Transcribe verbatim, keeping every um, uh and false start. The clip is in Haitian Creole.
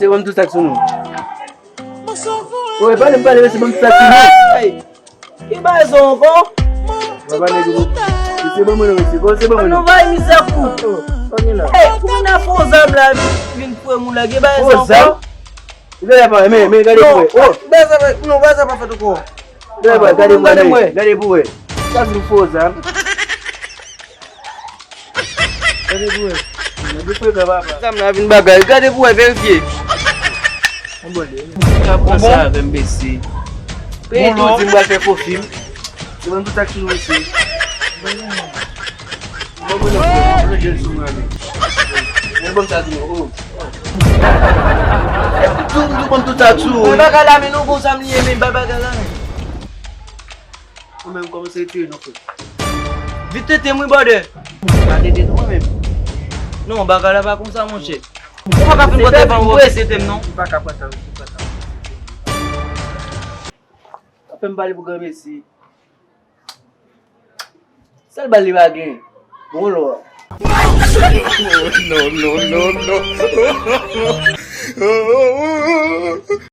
Se ban m tout sa k sou nou. Oye, pale m, pale, mesye, ban m tout sa k sou nou. Hey! Ki bagay sa ankò? Papa nèg yo, mesye, ban mwen non, mesye, bon, se ban mwen non. Nou bay mizè kou. Hey, pou moun nan fè zam la, vin fwe moun la, ki bagay sa ankò? Fwe zam? Gade pa, men, men, gade pou wè. Oh! Bagay sa pa, non, bagay sa pa fèt ankò. Gade pa, gade pou wè, men, gade pou wè. Sa vin fwe zam. Gade pou wè. Nèg yo frekan, papa. Zam la vin bagay. Gade pou wè, verifye. Yon bòdè. Ou ka pran sa avè m, mesye. Peyi tou di m pral fè fo fim. Se ban m tout sa k sou nou, mesye. Bon, bon, bon, bon, jèl sou mwen, men. Men ban m sa tou, oh. Tou, tou, ban m tout sa tou. Men bagay la, men non, gon zam li ye, men bay bagay la, men. Ou menm kòmanse retire non, frè. Vit tete m wi, bòdè. Pa tete tou mwen menm. Non, bagay la pa konsa, monchè. Ou pa ka fin pote ban ou tete m non. Ou pa ka pran sa, ou pa ka. Pa fè m pale pou granmesi. Sèl bal li pa gen. Bon lò. Non, non, non, non.